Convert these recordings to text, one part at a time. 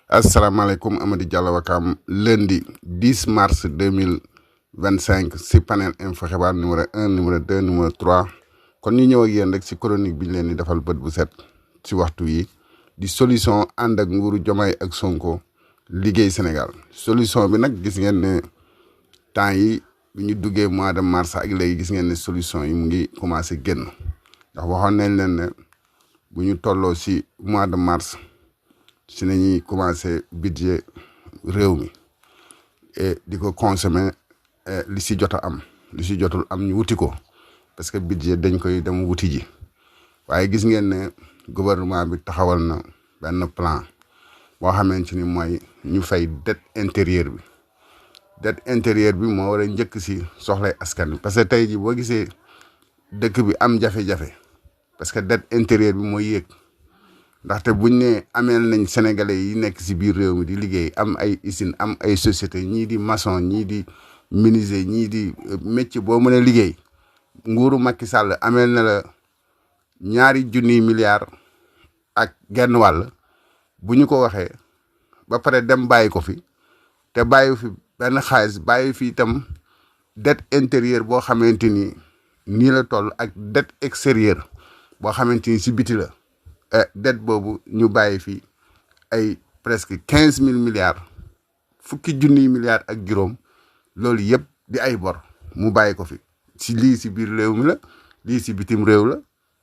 asalaamaaleykum Amady Diallo Wakaam lundi 10 mars 2025 si panel info xibaar numéro 1 numéro 2 numéro 3 kon ñu ñëw ak yéen rek si chronique bi ñu leen di defal bët bu set si waxtu yi di solution ànd ak nguuru Diomaye ak Sonko liggéey Sénégal solution bi nag gis ngeen ne temps yi bi ñu duggee mois de mars ak léegi gis ngeen ne solution yi mu ngi commencé génn ndax waxoon nañ leen ne bu ñu tolloo si mois de mars si nañuy commencé budget réew mi et di ko consommer li si jot a am li si jotul am ñu wuti ko parce que budget dañ koy dem wuti ji waaye gis ngeen ne gouvernement bi taxawal na benn plan boo xamante ni mooy ñu fay dette intérieure bi dette intérieure bi moo war a njëkk si soxlay askan bi parce que tey ji boo gisee dëkk bi am jafe-jafe parce que dette intérieure bi mooy yéeg ndaxte buñ ne ameel nañ sénégalais yi nekk si biir réew mi di liggéey am ay usine am ay société ñii di maçon ñii di menuisier ñii di métier boo mën a liggéey nguuru Macky Sall ameel na la $2 milliards ak genn wàll bu ñu ko waxee ba pare dem bàyyi ko fi te bàyyi fi benn xaalis bàyyi fi itam dette intérieure boo xamante ni nii la toll ak dette extérieure boo xamante ni si biti la dette boobu ñu bàyyi fi ay presque 15 000 milliards fukki junniy milliards ak juróom loolu yëpp di ay bor mu bàyyi ko fi si lii si biir réew mi la lii si bitim réew la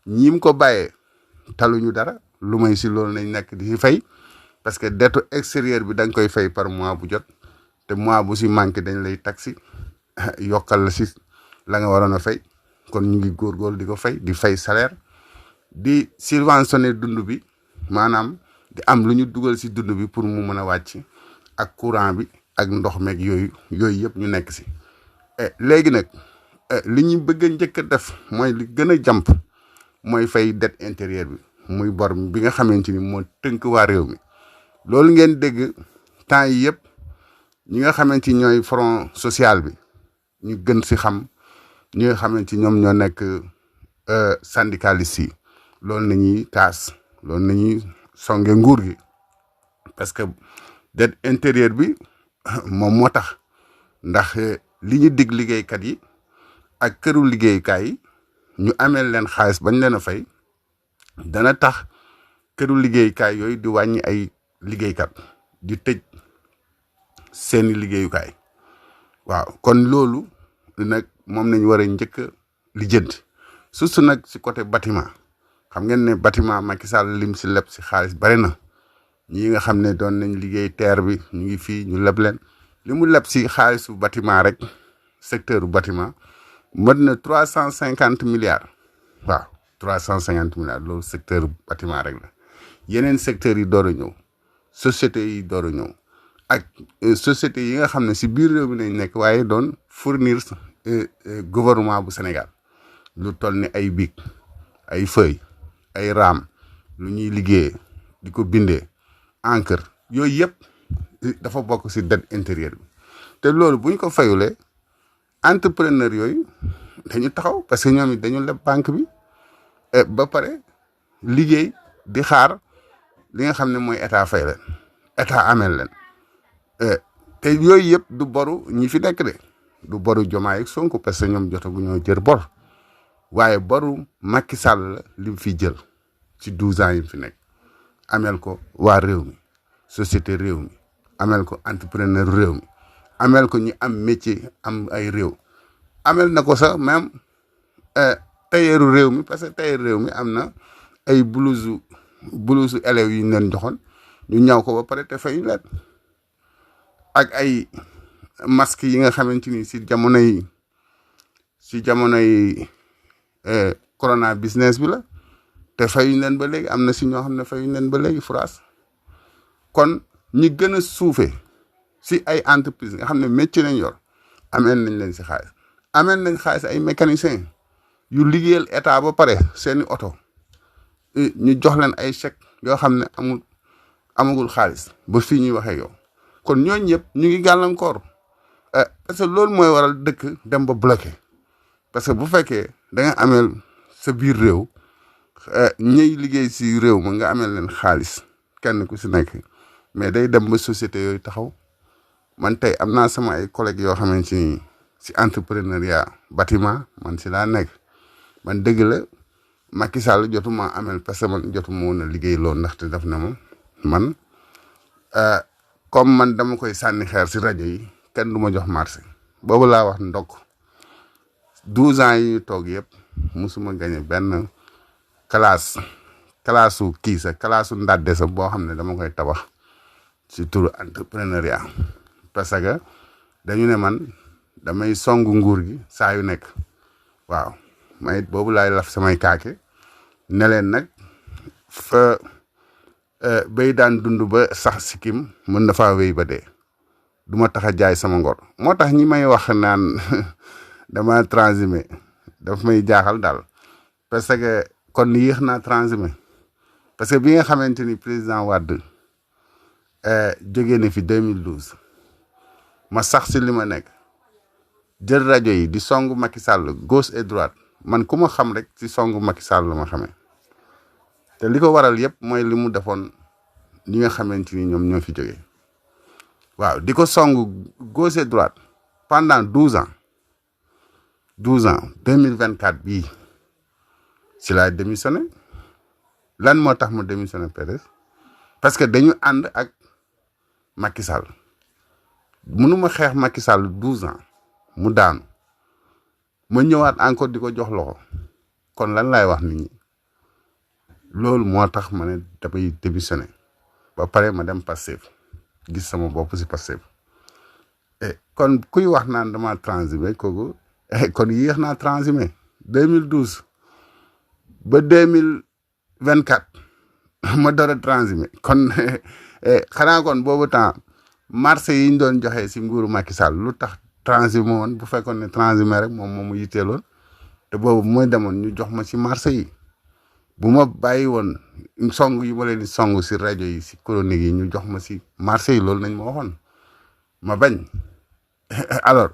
ñiim ko bàyyee taluñu dara lu may si loolu nañ nekk di si fay parce que dette extérieure bi da nga koy fay par mois bu jot te mois bu si manqué dañ lay taxi yokkal la si la nga waroon a fay kon ñu ngi góorgóorlu di ko fay di fay salaire di subventionné dund bi maanaam di am lu ñu dugal si dund bi pour mu mën a wàcc ak courant bi ak ndox meeg yooyu yëpp ñu nekk si léegi nag li ñu bëgg a njëkk a def mooy li gën a jàmp mooy fay dette intérieure bi muy bor bi nga xamante ni moo tënk waa réew mi loolu ngeen dégg temps yi yëpp ñi nga xamante ni ñooy front social bi ñu gën si xam ñi nga xamante ni ñoom ñoo nekk syndicalistes yi loolu nañuy taas loolu nañuy songe nguur gi parce que dette intérieure bi moom moo tax ndax li ñu dig liggéeykat yi ak këru liggéeykaay yi ñu ameel leen xaalis bañ leen a fay dana tax këru liggéeykaay yooyu di wàññi ay liggéeykat di tëj seeni liggéeyukaay waaw kon loolu nag moom nañ war a njëkk a lijjanti surtout nag si côté bâtiment xam ngeen ne bâtiment Macky Sall lim si leb si xaalis bari na ñi nga xam ne doon nañ liggéey terre bi ñu ngi fii ñu leb leen li mu leb si xaalisu bâtiment rek secteur bâtiment mën na 350 milliards waaw 350 milliards loolu secteur bâtiment rek la yeneen secteurs yi door a ñëw sociétés yi door a ñëw ak sociétés yi nga xam ne si biir réew mi nañ nekk waaye doon fournir gouvernement bu Sénégal lu toll ni ay bic ay feuille ay raam lu ñuy liggéeyee di ko bindee encre yooyu yëpp dafa bokk si dette intérieure bi te loolu bu ñu ko fayulee entrepreneur yooyu dañu taxaw parce que ñoom it dañu leb banque bi ba pare liggéey di xaar li nga xam ne mooy état fay leen état ameel leen te yooyu yëpp du boru ñi fi nekk de du boru Diomaye ak Sonko parce que ñoom jotaguñoo jër bor waaye boru Macky Sall la li mu fi jël ci 12 ans yi fi nekk ameel ko waa réew mi société réew mi ameel ko entrepreneur réew mi ameel ko ñi am métier am ay réew ameel na ko sax même tailleuru réew mi parce que tailleur réew mi am na ay blouse élèves yu ñu leen joxoon ñu ñaw ko ba pare te fayu leen ak ay masque yi nga xamante ni si jamonoy corona business bi la te fayuñ leen ba léegi am na si ñoo xam ne fayuñ leen ba léegi France kon ñi gën a suufe si ay entreprise nga xam ne métier nañ yor ameel nañ leen si xaalis ameel nañ xaalis ay mécaniciens yu liggéeyal état ba pare seeni oto ñu jox leen ay chèque yoo xam ne amagul xaalis ba fii ñuy waxee yow kon ñooñu ñëpp ñu ngi gàllankoor parce que loolu mooy waral dëkk dem ba bloqué parce que bu fekkee da nga ameel sa biir réew ñëy liggéey si réew ma nga ameel leen xaalis kenn ku si nekk mais day dem ba société yooyu taxaw man tey am naa sama ay collègues yoo xamante ni si entrepreneuriat bâtiment man si laa nekk man dëgg la Macky Sall jotuma amel parce que man jotuma woon a liggéey loolu ndaxte def na ma man comme man dama koy sànni xeer si rajo yi kenn du ma jox marché boobu laa wax ndokk 12 ans yi ñu toog yëpp musuma gagné benn classe su kii sa classe su ndàdde sa boo xam ne dama koy tabax si turu entrepreneuriat parce que dañu ne man damay songu nguur gi saa yu nekk waaw may boobu laay laf samay kaake ne leen nag fa bay daan dund ba sax sikkim mën na faa wéy ba dee du ma tax a jaay sama ngor moo tax ñi may wax naan dama transhumé daf may jaaxal daal parce que kon yéex naa transhumé parce que bi nga xamante ni président Wade jógee na fi 2012 ma sax si li ma nekk jël rajo yi di songu Macky Sall gauche et droite man ku ma xam rek ci songu Macky Sall la ma xamee te li ko waral yëpp mooy li mu defoon ñi nga xamante ni ñoom ñoo fi jógee waaw di ko songu gauche et droite pendant 12 ans 2024 bii si laay démissionné lan moo tax ma démissionné PDS parce que dañu ànd ak Macky Sall mënuma xeex Macky Sall 12 ans mu daanu ma ñëwaat encore di ko jox loxo kon lan laay wax nit ñi loolu moo tax ma ne damay démissionné ba pare ma dem Pastef gis sama bopp si Pastef kon kuy wax naan dama transhumé kooku kon yéex naa transhumé 2012 ba 2024 ma door a transhumé kon xanaa kon boobu temps marché yi ñu doon joxe si nguuru Macky Sall lu tax transhumé woon bu fekkoon ne transhumé rek moom mu yitteeloon te boobu mooy demoon ñu jox ma si marché yi bu ma bàyyi woon song yi ma leen di song si rajo yi si chronique yi ñu jox ma si marché yi loolu nañ ma waxoon ma bañ alors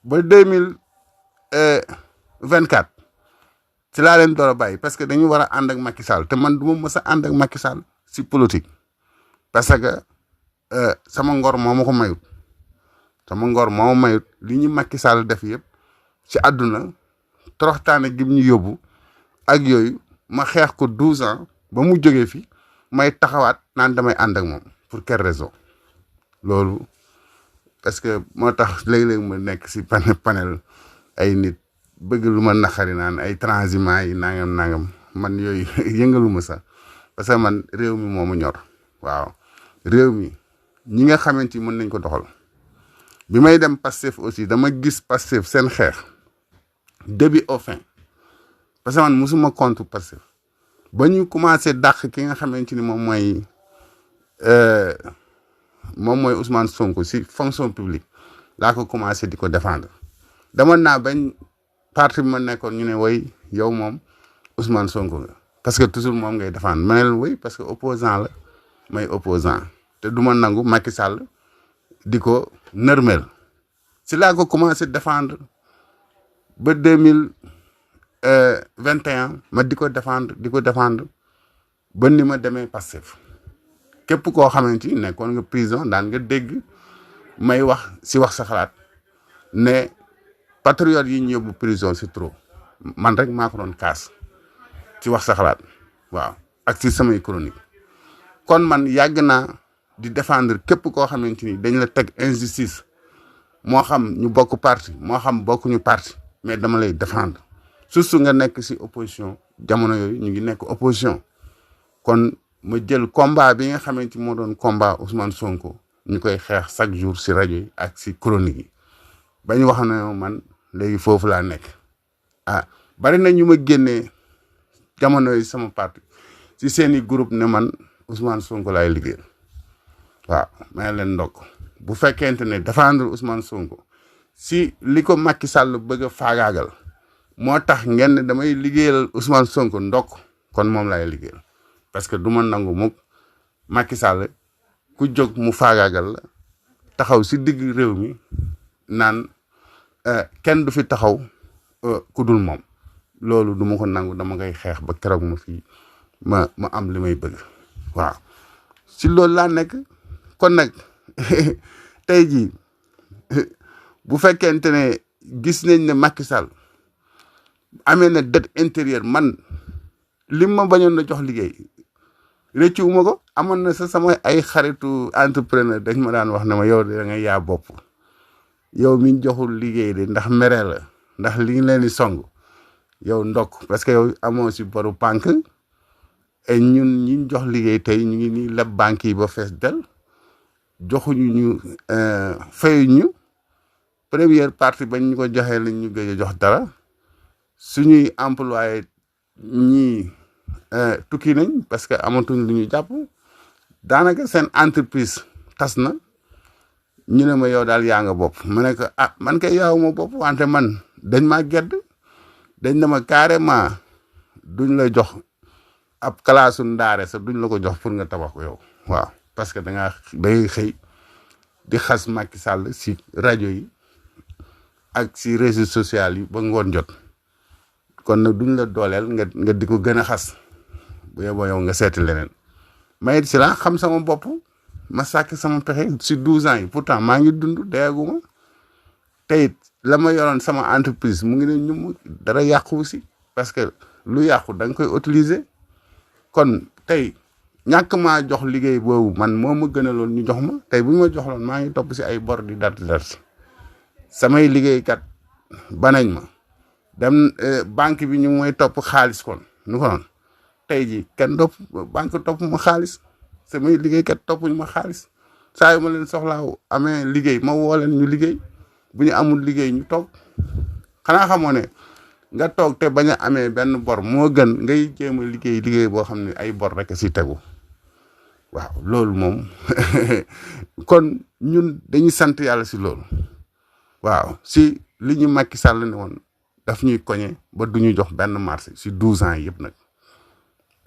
ba 2024 ci laa leen door a bàyyi parce que dañu war a ànd ak Macky Sall te man du ma mës a ànd ak Macky Sall si politique parce que sama ngor moo ma ko mayut sama ngor moo ma mayut li ñu Macky Sall def yëpp ci àdduna toroxtaane gi ñu yóbbu ak yooyu ma xeex ko 12 ans ba mu jógee fi may taxawaat naan damay ànd ak moom pour quelle raison loolu parce que moo tax léeg-léeg ma nekk si panel ay nit bëgg lu ma naqari naan ay transhumants yi nangam man yooyu yëngaluma sax parce que man réew mi moo ma ñor waaw réew mi ñi nga xamante ni mën nañ ko doxal bi may dem Pastef aussi dama gis Pastef seen xeex début au fin parce que man musuma contre Pastef ba ñu commencé dàq ki nga xamante ni moom mooy Ousmane Sonko si fonction publique laa ko commencé di ko défendre dama naa bañ parti bi ma nekkoon ñu ne woy yow moom Ousmane Sonko nga parce que toujours moom ngay défendre ma ne leen woy parce que opposant la may opposant te du ma nangu Macky Sall di ko nërmel si laa ko commencé défendre ba 2021 ma di ko défendre ba ni ma demee Pastef képp koo xamante ni nekkoon nga prison daan nga dégg may wax sa xalaat ne patriote yi ñu yóbbu prison c'est trop man rek maa ko doon kaas ci wax sa xalaat waaw ak ci samay chronique kon man yàgg naa di défendre képp koo xamante ni dañ la teg injustice moo xam ñu bokk parti moo xam bokkuñu parti mais dama lay défendre surtout nga nekk si opposition jamono yooyu ñu ngi nekk opposition kon ma jël combat bi nga xamante moo doon combat Ousmane Sonko ñu koy xeex chaque jour si rajo yi ak si chronique yi ba ñu wax ne man léegi foofu laa nekk bari na ñu ma génnee jamono yi sama parti si seeni groupe ne man Ousmane Sonko laay liggéeyal waaw may leen ndokk bu fekkente ne défendre Ousmane Sonko si li ko Macky Sall bëgg a faagaagal moo tax ngeen ne damay liggéeyal Ousmane Sonko ndokk kon moom laay liggéeyal parce que du ma nangu mukk Macky Sall ku jóg mu faagaagal la taxaw si digg réew mi naan kenn du fi taxaw ku dul moom loolu du ma ko nangu dama koy xeex ba keroog ma am li may bëgg waaw si loolu laa nekk kon nag tey jii bu fekkente ne gis nañ ne Macky Sall amee na dette intérieure man lim ma bañoon na jox liggéey rëccu ma ko. amoon na sa sama ay xaritu entrepreneur dañ ma daan wax ne ma yow da nga yaa bopp yow miñ joxul liggéey de ndax mere la ndax li ngi leen di song yow ndokk parce que yow amoo si boru banque et ñun ñiñ jox liggéey tey ñu ngi nii leb banque yi ba fees del joxuñu ñu fayuñu première partie bañ ñu ko joxee lañ ñu gëj a jox dara suñuy employé ñii tukki nañ parce que amatuñ lu ñu jàpp daanaka seen entreprise tas na ñu ne ma yow daal yaa nga bopp ma ne ko man kay yaaw ma bopp wante man dañ maa gedd dañ na ma carrément duñ la jox ab kalaasu ndaare sax duñ la ko jox pour nga tabax ko yow waaw parce que day xëy di xas Macky Sall si rajo yi ak si réseaux sociaux yi ba ngoon jot kon nag duñ la dooleel nga di ko gën a xas bu yeboo yow nga seeti leneen mayit si la xam sama bopp ma sàkk sama pexe si 12 ans yi pourtant maa ngi dund deeguma teyit la ma yoroon sama entreprise mu ngi ne ñu dara yàqu si parce que lu yàqu da nga koy utiliser kon tey ñàkk maa jox liggéey boobu man moo ma gënaloon ñu jox ma tey bu ñu ma joxloon maa ngi topp si ay bor di dart samay liggéeykat banañ ma dem banque bi ñu mooy topp xaalis kon nu ko noon tey ji kenn banque topp ma xaalis samay liggéeykat toppuñu ma xaalis saa yu ma leen soxlaa amee liggéey ma woo leen ñu liggéey bu ñu amul liggéey ñu toog xanaa xamoo ne nga toog te bañ a amee benn bor moo gën ngay jéem a liggéey boo xam ne ay bor rek si tegu waaw loolu moom kon ñun dañuy sant yàlla si loolu waaw si li ñu Macky Sall ne woon daf ñuy koñe ba du ñu jox benn marché si 12 ans yëpp nag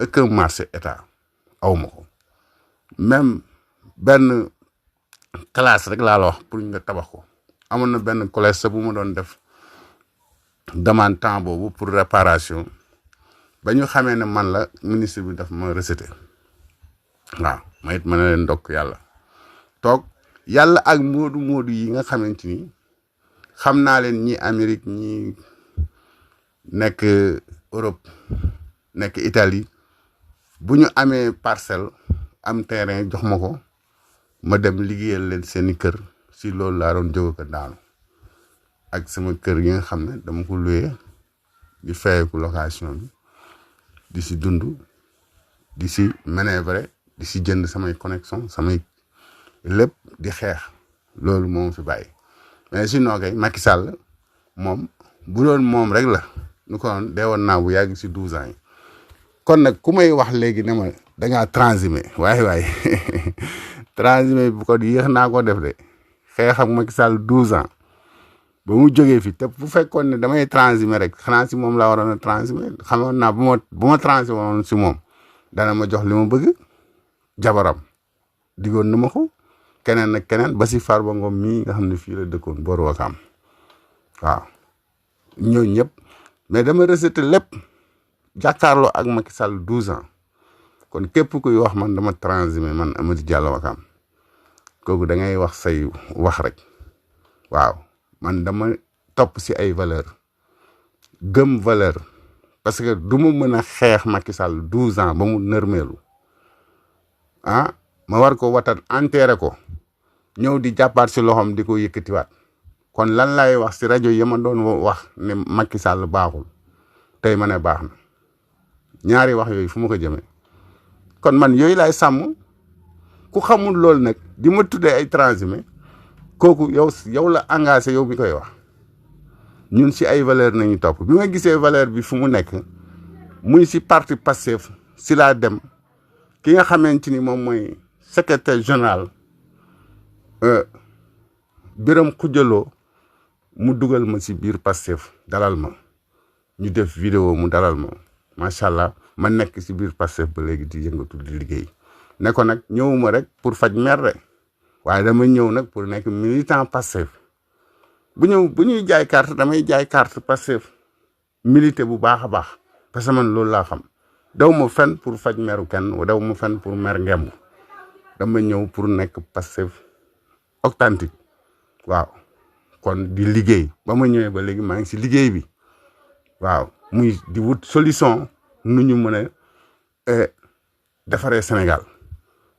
aucun marché état awma ko même benn classe rek laa la wax pour nga tabax ko amoon na benn collège sa bu ma doon def demande temps boobu pour réparation ba ñu xamee ne man la ministre bi daf ma rejeté waaw ma it ma ne leen ndokk yàlla toog yàlla ak moodu yi nga xamante ni xam naa leen ñi Amérique ñi nekk Europe nekk Italie bu ñu amee parcelle am terrain jox ma ko ma dem liggéeyal leen seeni kër si loolu laa doon jóge ko daanu ak sama kër yi nga xam ne dama ko loué di fayeeku location bi di si dund di si manœuvrer di si jënd samay connexion samay lépp di xeex loolu moom fi bàyyi mais sinon kay Macky Sall moom bu doon moom rek la nu ko doon deewoon naa bu yàgg si 12 ans yi kon nag ku may wax léegi ne ma da ngaa transhumé waaye transhumé bu ko yéex naa ko def de xeex ak Macky Sall 12 ans ba mu jógee fi te bu fekkoon ne damay transhumé rek xanaa si moom laa waroon a transhumé xamoon naa bu ma transhumé woon si moom dana ma jox li ma bëgg jabaram digoon na ma ko keneen ak keneen ba si Farba Ngom mii nga xam ne fii la dëkkoon boor Wakaam waaw ñooñu ñëpp mais dama rejeté lépp jàkkaarloo ak Macky Sall 12 ans kon képp kuy wax man dama transhumé man Amady Diallo Wakaam kooku da ngay wax say wax rek waaw man dama topp si ay valeur gëm valeur parce que du ma mën a xeex Macky Sall 12 ans ba mu nërmeelu ma war ko watat enterré ko ñëw di jàppaat si loxoom di ko yëkkatiwaat kon lan lay wax si rajo yi ma doon wax ne Macky Sall baaxul tey ma ne baax na ñaari wax yooyu fu ma ko jëmee kon man yooyu laay sàmm ku xamul loolu nag di ma tuddee ay transhumé kooku yow la engagé yow mi koy wax ñun si ay valeur nañu topp bi ma gisee valeur bi fu mu nekk muy si parti Pastef si laa dem ki nga xamante ni moom mooy secrétaire général Biram Xujaloo mu dugal ma si biir Pastef dalal ma ñu def vidéo mu dalal ma macha allah ma nekk si biir Pastef ba léegi di yëngatu di liggéey ne ko nag ñëwuma rek pour faj mer de waaye dama ñëw nag pour nekk militant Pastef bu ñuy jaay carte damay jaay carte Pastef milité bu baax a baax parce que man loolu laa xam daw ma fen pour faj meru kenn daw ma fen pour mer ngemb dama ñëw pour nekk Pastef authentique waaw kon di liggéey ba ma ñëwee ba léegi maa ngi si liggéey bi waaw muy di wut solution nu ñu mën a defaree Sénégal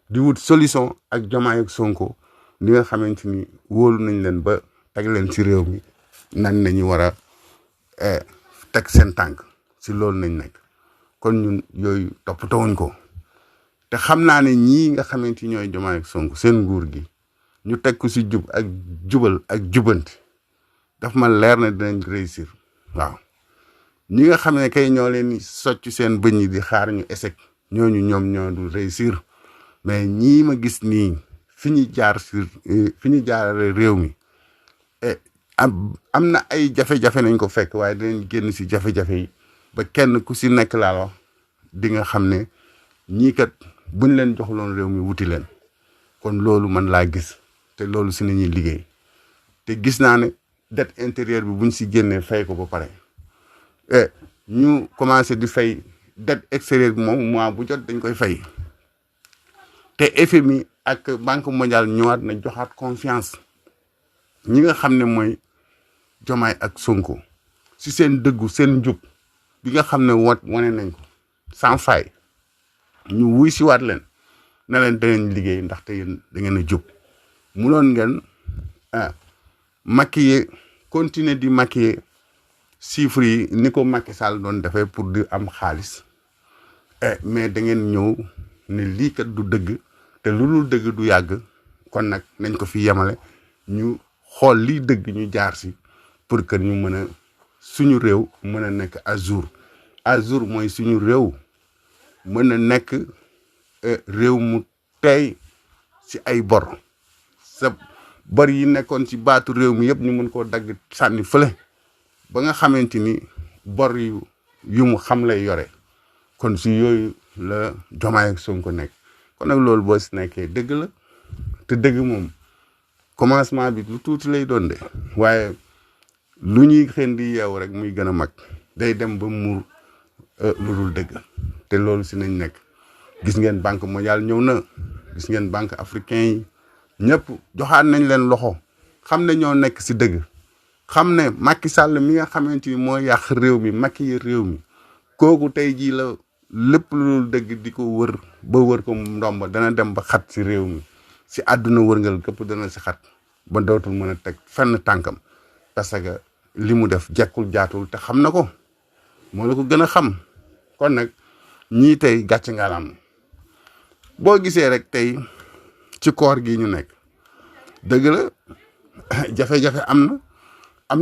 di wut solution ak Diomaye ak Sonko li nga xamante ni wóolu nañ leen ba teg leen si réew mi nan nañu war a teg seen tànk si loolu nañ nekk kon ñun yooyu toppatawuñ ko te xam naa ne ñii nga xamante ni ñooy Diomaye ak Sonko seen nguur gi ñu teg ko si jub ak jubal ak jubanti daf ma leer na dinañ réussir waaw ñi nga xam ne kay ñoo leen socc seen bëñ yi di xaar ñu échec ñooñu ñoom ñoo du réussir mais ñii ma gis nii fi ñu jaar fi ñu jaarale réew mi am na ay jafe-jafe nañ ko fekk waaye dinañ génn si jafe-jafe yi ba kenn ku si nekk laa wax di nga xam ne ñii kat buñ leen joxloon réew mi wuti leen kon loolu man laa gis te loolu si nañuy liggéey te gis naa ne dette intérieure bi buñ si génnee fay ko ba pare ñu commencé di fay dette extérieure bi moom mois bu jot dañ koy fay te FMI ak Banque mondiale ñëwaat na joxaat confiance ñi nga xam ne mooy Diomaye ak Sonko si seen dëggu seen njub bi nga xam ne wane nañ ko sans faille ñu wuy si waat leen na leen danañ liggéey ndaxte yéen da ngeen a jub munoon ngeen maquiller continuer di maquiller chiffres yi ni ko Macky Sall doon defee pour di am xaalis mais da ngeen ñëw ne lii kat du dëgg te lu dul dëgg du yàgg kon nag nañ ko fi yemale ñu xool lii dëgg ñu jaar si pour que ñu mën a suñu réew mën a nekk à jour mooy suñu réew mën a nekk réew mu tey si ay bor sa bor yi nekkoon ci baatu réew mi yëpp ñu mën koo dagg sànni fële ba nga xamante ni bor yu mu xam lay yore kon si yooyu la Diomaye ak Sonko nekk kon nag loolu boo si nekkee dëgg la te dëgg moom commencement bi lu tuuti lay doon de waaye lu ñuy xën di yeew rek muy gën a mag day dem ba muur lu dul dëgg te loolu si nañ nekk gis ngeen Banque mondiale ñëw na gis ngeen banque africain yi ñëpp joxaat nañ leen loxo xam ne ñoo nekk si dëgg xam ne Macky Sall mi nga xamante ni moo yàq réew mi Macky réew mi kooku tey jii la lépp lu dëgg di ko wër ba wër ko ndomba dana dem ba xat si réew mi si àdduna wërngal këpp dana si xat ba dootul mën a teg fenn tànkam parce que li mu def jekkul jaatul te xam na ko moo la ko gën a xam kon nag ñii tey gàcce ngalam boo gisee rek tey ci koor gi ñu nekk dëgg la jafe-jafe am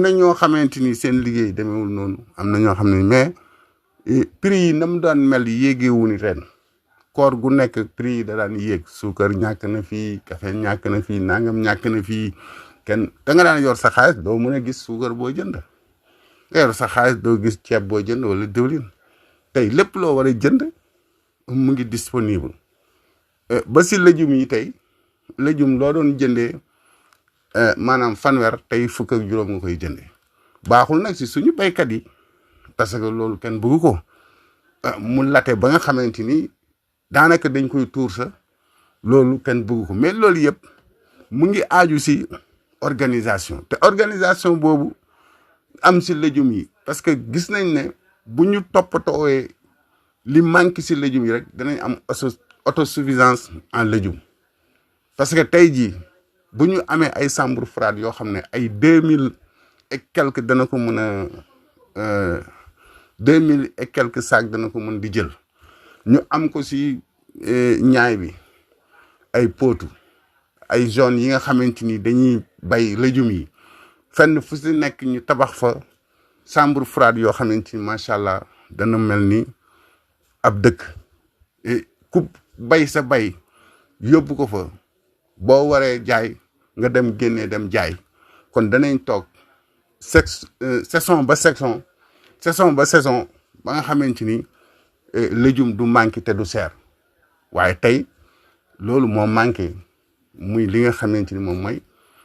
na ñoo xamante ni seen liggéey demewul noonu am na ñoo xam ne mais prix yi na mu daan mel yéegeewu ni ren koor gu nekk prix yi da daan yéeg suukar ñàkk na fii café ñàkk na fii nangam ñàkk na fii kenn da nga daan yor sa xaalis doo mën a gis suukar boo jënd nga yor sa xaalis doo gis ceeb boo jënd wala diwlin tey lépp loo war a jënd mu ngi disponible ba si légumes yi tey légume loo doon jëndee maanaam fanweer tey fukk ak juróom nga koy jëndee baaxul nag si suñu baykat yi parce que loolu kenn bëggu ko mu late ba nga xamante ni daanaka dañ koy tuur sa loolu kenn bëggu ko mais loolu yëpp mu ngi aaju si organisation te organisation boobu am si légumes yi parce que gis nañ ne bu ñu toppatoowee li manque si légumes yi rek danañ am autosuffisance en légumes parce que tey jii bu ñu amee ay chambre froide yoo xam ne ay 2000 et quelques dana ko mën a 2000 et quelques sacs dana ko mën di jël ñu am ko si ñaay bi ay potu ay zone yi nga xamante ni dañuy bay légumes yi fenn fu si nekk ñu tabax fa chambre froide yoo xamante ni macha allah dana mel ni ab dëkk ku bay sa bay yóbbu ko fa boo waree jaay nga dem génnee dem jaay kon danañ toog saison ba saison ba nga xamante ni légume du manqué te du seer waaye tey loolu moo manqué muy li nga xamante ni moom mooy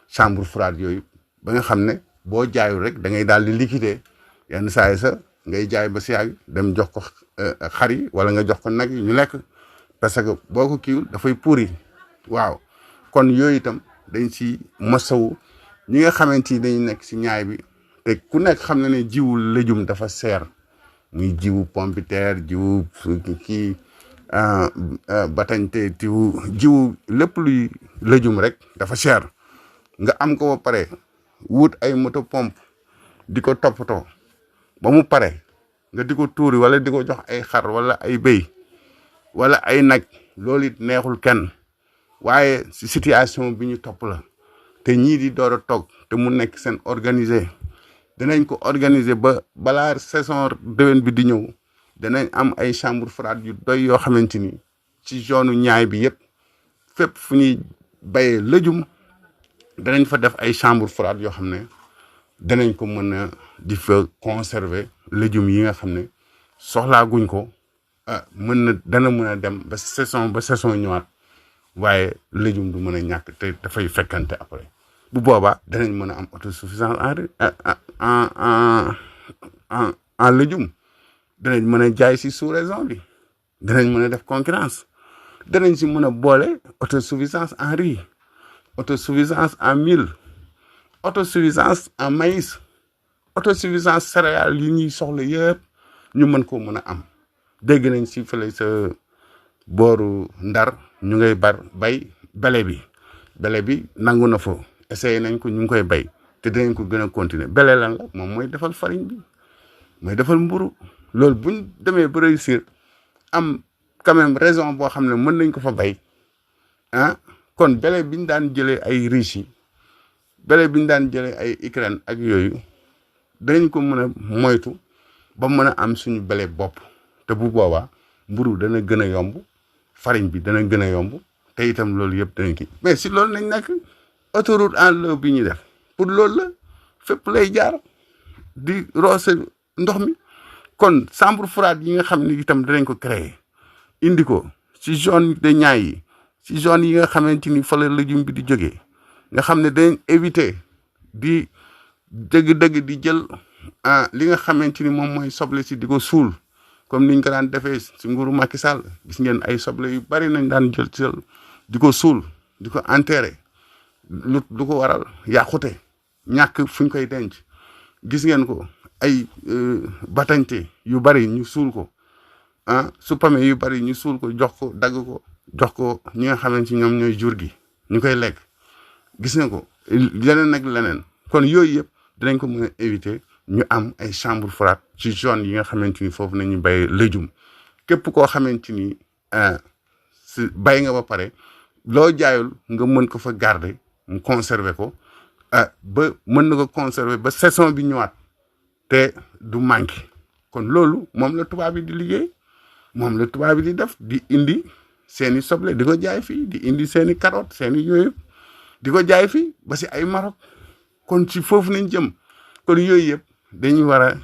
chambre froide yooyu ba nga xam ne boo jaayul rek da ngay daal di liquider yenn saa yi sa ngay jaay ba si yàgg dem jox ko xar yi wala nga jox ko nag yi ñu lekk parce que boo ko kiiwul dafay pourri waaw kon yooyu itam dañ si masawu ñi nga xamante ni dañu nekk si ñaay bi te ku nekk xam na ne jiwu légume dafa seer muy jiwu pompiteer jiwu kii batañte jiwu lépp luy légume rek dafa seer nga am ko ba pare wut ay moto pompe di ko toppatoo ba mu pare nga di ko tuuri wala di ko jox ay xar wala ay béy wala ay nag loolu it neexul kenn waaye si situation bi ñu topp la te ñii di door a toog te mu nekk seen organisé danañ ko organiser ba balaa saison déwén bi di ñëw danañ am ay chambre froide yu doy yoo xamante ni ci zone ñaay bi yëpp fépp fu ñuy bayee légume danañ fa def ay chambre froide yoo xam ne danañ ko mën a di fa conserver légumes yi nga xam ne soxlaaguñ ko dana mën a dem ba saison ñëwaat waaye légume du mën a ñàkk te dafay fekkante après bu boobaa danañ mën a am autosuffisance en légume danañ mën a jaay si sous-région bi danañ mën a def concurrence danañ si mën a boole autosuffisance en riz autosuffisance en mil autosuffisance en maïs autosuffisance céréales yi ñuy soxla yëpp ñu mën ko mën a am dégg nañ si fële sa booru Ndar ñu ngay bay bele bi nangu na fa essayé nañ ko ñu ngi koy bay te dinañ ko gën a continuer bele lan la moom mooy defal farine bi mooy defal mburu loolu buñ demee ba réussir am quand même raison boo xam ne mën nañ ko fa bay kon bele biñ daan jëlee ay riche yi bele biñ daan jëlee ay Ukraine ak yooyu danañ ko mën a moytu ba mën a am suñu bele bopp te bu boobaa mburu dana gën a yomb farine bi dana gën a yomb te itam loolu yëpp danañ ki mais si loolu nañ nekk autoroute en l'eau bi ñu def pour loolu la fépp lay jaar di roose ndox mi kon chambre froide yi nga xam ne itam danañ ko créer indi ko ci zone de Niayes yi ci zone yi nga xamante ni fa la légume bi di jógee nga xam ne danañ éviter di dëgg-dëgg di jël li nga xamante ni moom mooy soble si di ko suul comme niñ ko daan defee si nguuru Macky Sall gis ngeen ay soble yu bari nañ daan jël di ko suul di ko enterrer lu ko waral yàqute ñàkk fuñ koy denc gis ngeen ko ay batañte yu bari ñu suul ko supame yu bari ñu suul ko jox ko dagg ko jox ko ñi nga xamante ni ñoom ñooy jur gi ñu koy lekk gis nga ko leneen ak leneen kon yooyu yëpp dinañ ko mën a éviter ñu am ay chambre froide ci zone yi nga xamante ni foofu nañu bay légume képp koo xamante ni si bay nga ba pare loo jaayul nga mën ko fa garder mu conserver ko ba mën na ko conserver ba saison bi ñëwaat te du manqué kon loolu moom la tubaab bi di liggéey moom la tubaab bi di def di indi seeni soble di ko jaay fii di indi seeni carotte seeni yooyu di ko jaay fii ba si ay Maroc kon ci foofu nañ jëm kon yooyu yëpp dañuy war a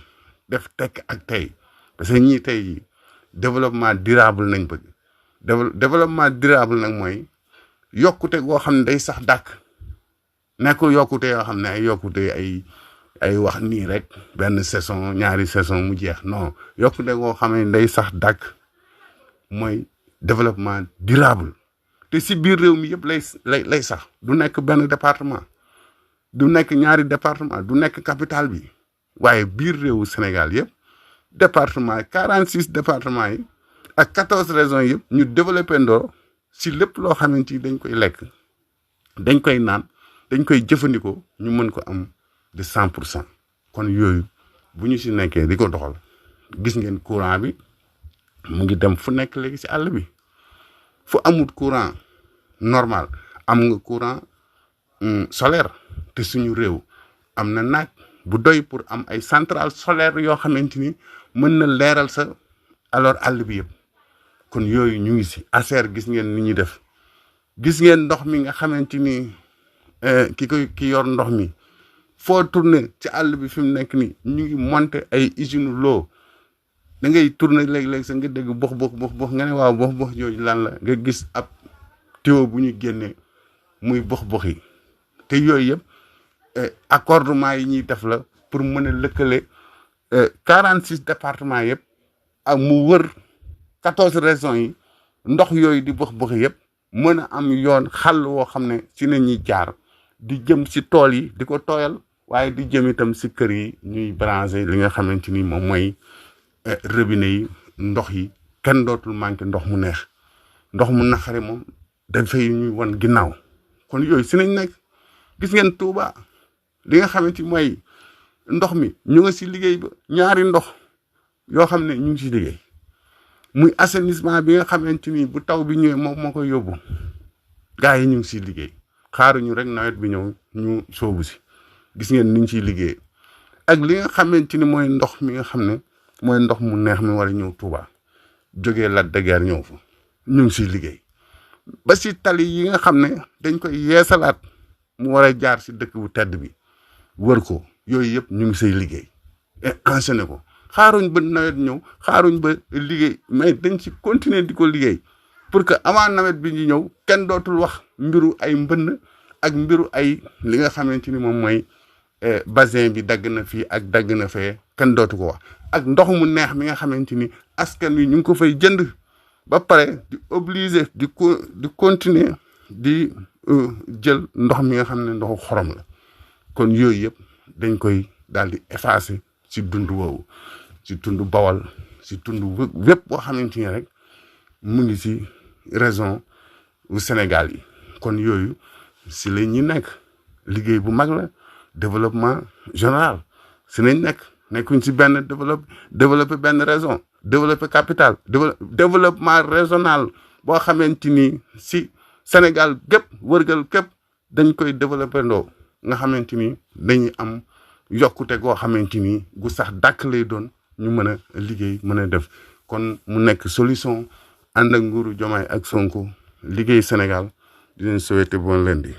def tekk ak tey parce que ñii tey jii développement durable nañ bëgg développement durable nag mooy yokkute goo xam ne day sax dàkk nekkul yokkute yoo xam ne ay yokkute ay wax nii rek benn saison ñaari saison mu jeex non yokkute goo xam ne day sax dàkk mooy développement durable te si biir réew mi yëpp lay sax du nekk benn département du nekk ñaari département du nekk capitale bi waaye biir réewu Sénégal yëpp département 46 départements yi ak 14 régions yëpp ñu développé ndoo si lépp loo xamante ni dañ koy lekk dañ koy naan dañ koy jëfandikoo ñu mën ko am de 100% kon yooyu bu ñu si nekkee di ko doxal gis ngeen courant bi mu ngi dem fu nekk léegi si àll bi fu amut courant normal am nga courant solaire te suñu réew am na naaj bu doy pour am ay centrale solaire yoo xamante ni mën na leeral sa alors àll bi yëpp kon yooyu ñu ngi si ASER gis ngeen ni ñuy def gis ngeen ndox mi nga xamante ni ki yor ndox mi foo tourné ci àll bi fi mu nekk ni ñu ngi monter ay usine l'eau da ngay tourné léeg-léeg sa nga dégg box nga ne waaw box jooju lan la nga gis ab tuyau bu ñu génnee muy box yi te yooyu yëpp accordement yi ñuy def la pour mën a lëkkale 46 départements yëpp ak mu wër 14 régions yi ndox yooyu di box yëpp mën a am yoon xàll woo xam ne ci la ñuy jaar di jëm si tool yi di ko tooyal waaye di jëm itam si kër yi ñuy branché li nga xamante ni moom mooy robinet yi ndox yi kenn dootul manqué ndox mu neex ndox mu naqare moom dafay ñuy wan ginnaaw kon yooyu si nañ nekk gis ngeen Touba li nga xamante ni mooy ndox mi ñu nga si liggéey ba ñaari ndox yoo xam ne ñu ngi si liggéey muy assainissement bi nga xamante ni bu taw bi ñëwee moom moo koy yóbbu gars yi ñu ngi siy liggéey xaaruñu rek nawet bi ñëw ñu soobu si gis ngeen ni ñu ciy liggéey ak li nga xamante ni mooy ndox mi nga xam ne mooy ndox mu neex mi war a ñëw Touba jógee Lac de Guiers ñëw fa ñu ngi siy liggéey ba si tali yi nga xam ne dañ koy yeesalaat mu war a jaar si dëkk bu tedd bi wër ko yooyu yëpp ñu ngi say liggéey et enchaîné ko xaaruñ ba nawet ñëw xaaruñ ba liggéey mais dañ ci continuer di ko liggéey pour que avant nawet bi ñu ñëw kenn dootul wax mbiru ay mbënn ak mbiru ay li nga xamante ni moom mooy bassin bi dagg na fii ak dagg na fee kenn dootu ko wax ak ndox mu neex mi nga xamante ni askan wi ñu ngi ko fay jënd ba pare di obligé di continuer di jël ndox mi nga xam ne ndoxu xorom la kon yooyu yëpp dañ koy daal di effacer ci dund woowu ci tund Bawal ci tund wépp boo xamante ni rek mu ngi ci région bu Sénégal yi kon yooyu si la ñuy nekk liggéey bu mag la développement général si lañ nekkuñ ci benn développer benn région développer capitale développement régional boo xamante ni si Sénégal gépp wërgal képp dañ koy développer ndoo nga xamante ni dañuy am yokkute goo xamante ni gu sax dàkk lay doon ñu mën a liggéey mën a def kon mu nekk solution ànd ak nguuru Diomaye ak Sonko liggéey Sénégal di leen souhaiter bon lundi